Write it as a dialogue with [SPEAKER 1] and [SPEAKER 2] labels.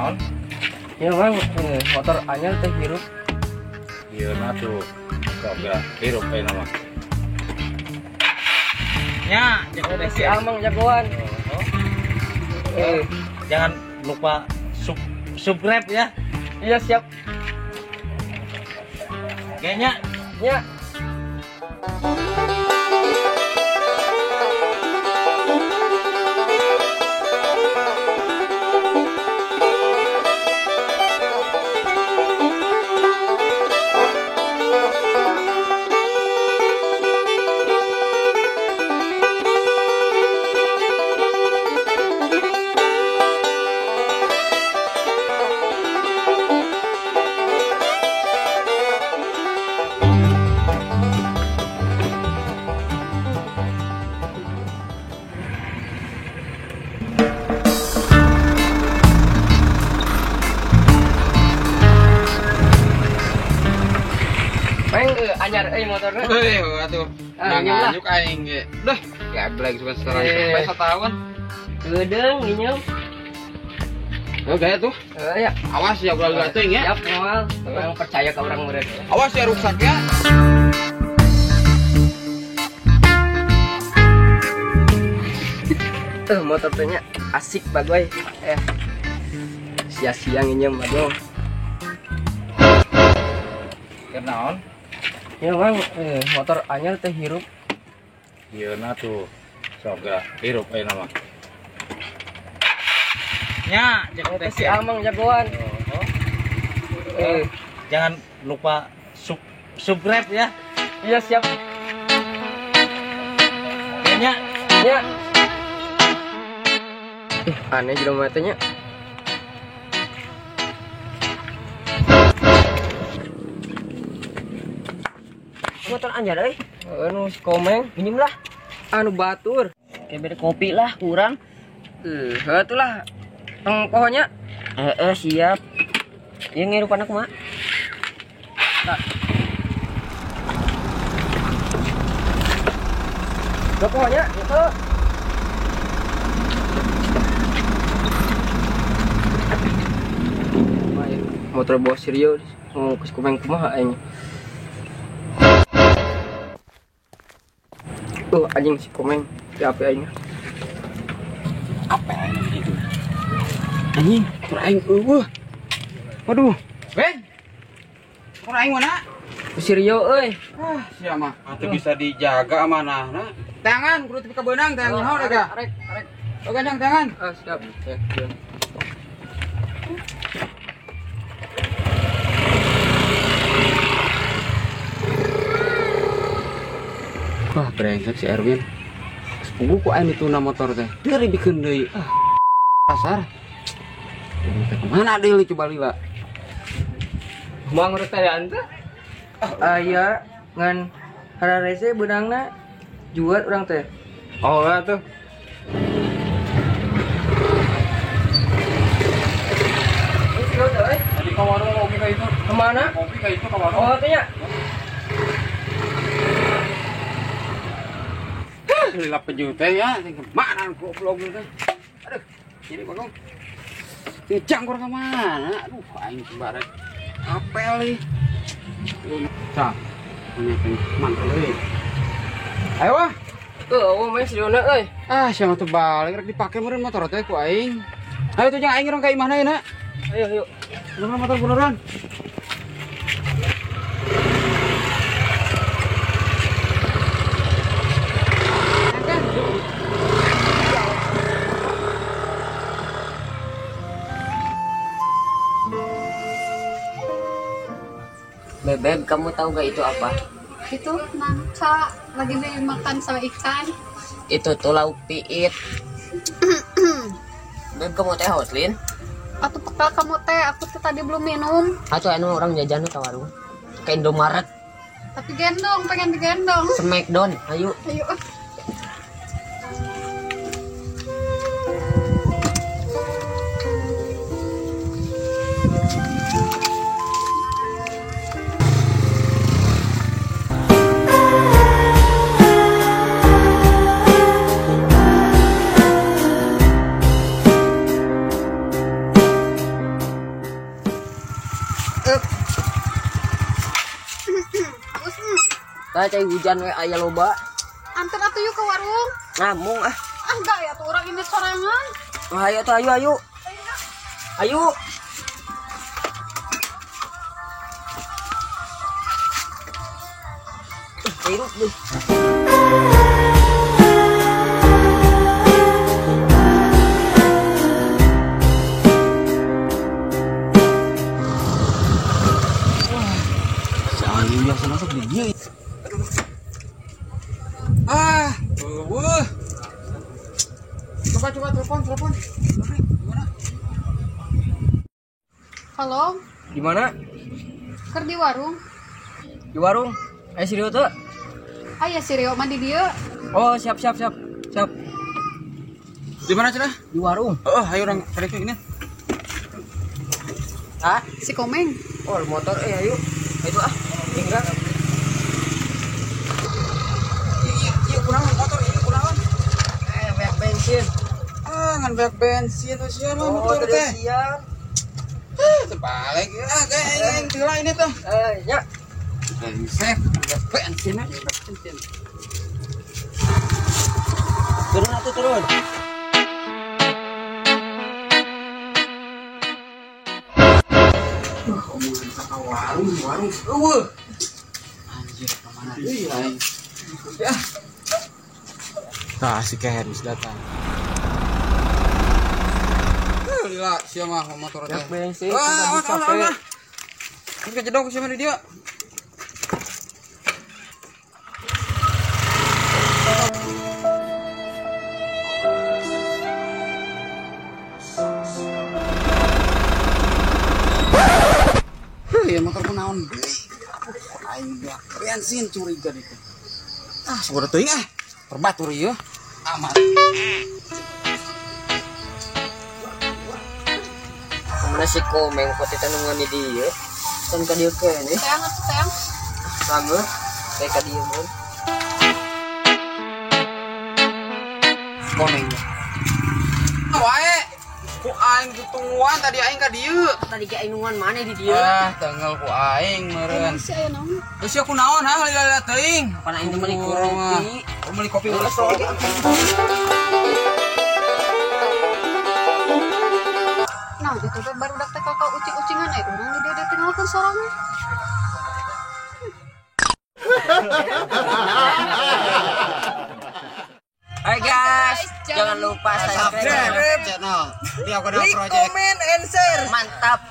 [SPEAKER 1] Kenaon?
[SPEAKER 2] Ya Bang, motor anyar teh hirup.
[SPEAKER 1] Ieu na tuh. Sok hirup we nama. Nya, jago
[SPEAKER 2] si Amang jagoan.
[SPEAKER 1] Jangan lupa subscribe ya.
[SPEAKER 2] Iya siap.
[SPEAKER 1] Kayaknya
[SPEAKER 2] ya. Anyar euy motorna.
[SPEAKER 3] Euy atuh. Nganjuk aing ge. Duh, gablek cuma sekarang sampai setahun.
[SPEAKER 2] Geudeung nginyeum.
[SPEAKER 3] Oh, gaya tuh.
[SPEAKER 2] Heeh ya.
[SPEAKER 3] Awas ya ulah teuing ya.
[SPEAKER 2] Siap moal. Urang percaya ka urang meureun.
[SPEAKER 3] Awas ya rusak ya.
[SPEAKER 2] Tuh motor teh nya asik bagoy. Sia-sia nginyeum bagoy.
[SPEAKER 1] Kenaon?
[SPEAKER 2] Ya Bang, motor anyar teh hirup.
[SPEAKER 1] Ieu na tuh. Sok hirup we nama. Nya, jago
[SPEAKER 2] si Amang jagoan.
[SPEAKER 1] Jangan lupa subscribe ya.
[SPEAKER 2] Iya siap.
[SPEAKER 1] Nya.
[SPEAKER 2] Ya. Aneh jelema teh nya.
[SPEAKER 4] Motor anyar euy.
[SPEAKER 2] Anu si Komeng
[SPEAKER 4] minjem lah.
[SPEAKER 2] Anu batur.
[SPEAKER 4] Kayak beda kopi lah kurang.
[SPEAKER 2] Heuh atuh tong pohonnya.
[SPEAKER 4] Heeh siap. Ieu ngirupan aku mah.
[SPEAKER 2] Tah. Ke pohonnya itu. Motor bos Rio mau ke Komeng kumaha aing. Anjing si Komeng, siapa aing?
[SPEAKER 3] Apa aing gitu? Anjing, tur aing eueuh. Waduh, Ben. Tur aing mana?
[SPEAKER 2] Si Rio euy.
[SPEAKER 3] Ah, sia mah atuh bisa dijaga amanahna. Tangan kudu tepi ka beunang, tangan nyaho da.
[SPEAKER 2] Arek, arek.
[SPEAKER 3] Oh, gandang tangan.
[SPEAKER 2] Ah, siap.
[SPEAKER 3] Wah, brengsek si Erwin. Sepugu ku aing dituna motor teh. Deuri bikeun deui. Ah, pasar. Ini teh kemana deui coba lila.
[SPEAKER 2] Kumaha ngurus teh ante? Aya ngan hararese beunangna jual urang teh.
[SPEAKER 3] Oh, atuh. Tadi ka warung kopi ka itu.
[SPEAKER 2] Kemana?
[SPEAKER 3] Kopi ka itu ka warung.
[SPEAKER 2] Oh, teh nya.
[SPEAKER 3] Lila peju teh ya, kemana goblok teh. Aduh, ini bagong. Jangkor ke mana? Aduh, aing sembarang. Apel nih. Cah, ini mantul euy. Ayo wah.
[SPEAKER 2] Tuh, eueuh mah si Riona euy.
[SPEAKER 3] Ah, sia mah teu balik rek dipake meureun motor teh ku aing. Ayo tuh jeung aing urang ka imahna yeuna.
[SPEAKER 2] Ayo, ayo.
[SPEAKER 3] Beneran motor beneran.
[SPEAKER 4] Beb, kamu tahu gak itu apa?
[SPEAKER 5] Itu nangka, lagi dimakan sama ikan.
[SPEAKER 4] Itu tuh lauk piit. Beb, kamu teh haus, Lin?
[SPEAKER 5] Atau pekal kamu teh, aku tuh tadi belum minum.
[SPEAKER 4] Atau anu orang jajan ke warung. Ke Indomaret.
[SPEAKER 5] Tapi gendong, pengen digendong.
[SPEAKER 4] Smackdown, ayo.
[SPEAKER 5] Ayo.
[SPEAKER 4] Tah cai hujan we aya loba.
[SPEAKER 5] Anter atuh yuk ke warung.
[SPEAKER 4] Ngamung ah.
[SPEAKER 5] Ah enggak ya tuh orang ini sorangan.
[SPEAKER 4] Wah, ayo tuh ayo ayo. Ayo. Hirup deh.
[SPEAKER 3] Wah, si Ayu biasa masuk di dia. Ah, wah. Coba telepon. Gimana?
[SPEAKER 5] Halo.
[SPEAKER 2] Di mana?
[SPEAKER 5] Ker di warung.
[SPEAKER 2] Di warung. Ayo si Rio tuh.
[SPEAKER 5] Ayo si Rio mah di dieu.
[SPEAKER 2] Oh, siap. Siap.
[SPEAKER 3] Di mana cenah?
[SPEAKER 2] Di warung.
[SPEAKER 3] Oh, ayo orang karek ini.
[SPEAKER 4] Ah,
[SPEAKER 5] si Komeng.
[SPEAKER 4] Oh, motor ayo. Itu ah. Tinggal.
[SPEAKER 3] Iya, kurang motor ini kurang.
[SPEAKER 4] Banyak bensin.
[SPEAKER 3] Ah, ngan banyak bensin tuh sia mah motor teh.
[SPEAKER 4] Siap.
[SPEAKER 3] Terbalik ah, kayak yang ini tuh.
[SPEAKER 4] Ya.
[SPEAKER 3] Brengsek, bensin aja, bensin.
[SPEAKER 4] Turun atuh turun.
[SPEAKER 3] Omongan sama warung. Eueuh. Anjir, kemana deui aing? Ya. Tah si Keher geus datang. Lila sia mah motor teh.
[SPEAKER 2] Bensin.
[SPEAKER 3] Wah, awas. Terus kejedok sia mah di dieu. Ya motor ku naon deui. Aing beak bensin curiga ditu. Ah, sabodo teuing ah. Perbatur ieu. Aman.
[SPEAKER 4] Mana si Komeng kok teh nungguan di dieu? Kan ka dieu keneh.
[SPEAKER 5] Teang atuh teang.
[SPEAKER 4] Sange kayak ka dieu mun. Komeng.
[SPEAKER 3] Wae. Ku aing ditungguan tadi aing ka dieu.
[SPEAKER 4] Tadi ge aing nungguan mana di dieu?
[SPEAKER 3] Ah, tanggal ku aing meureun.
[SPEAKER 5] Si aya naon?
[SPEAKER 3] Geus sia ku naon ha lila-lila teuing.
[SPEAKER 4] Pan aing teh meuli kopi.
[SPEAKER 3] Oh, meuli kopi ulah.
[SPEAKER 5] Nah, gitu teh barudak teh kakak ucing-ucingan aya urang di dieu ditinggalkeun sorangan.
[SPEAKER 4] Hai guys, jangan lupa subscribe
[SPEAKER 3] channel Rio Godal
[SPEAKER 4] like,
[SPEAKER 3] Project.
[SPEAKER 4] Comment, and share. Mantap.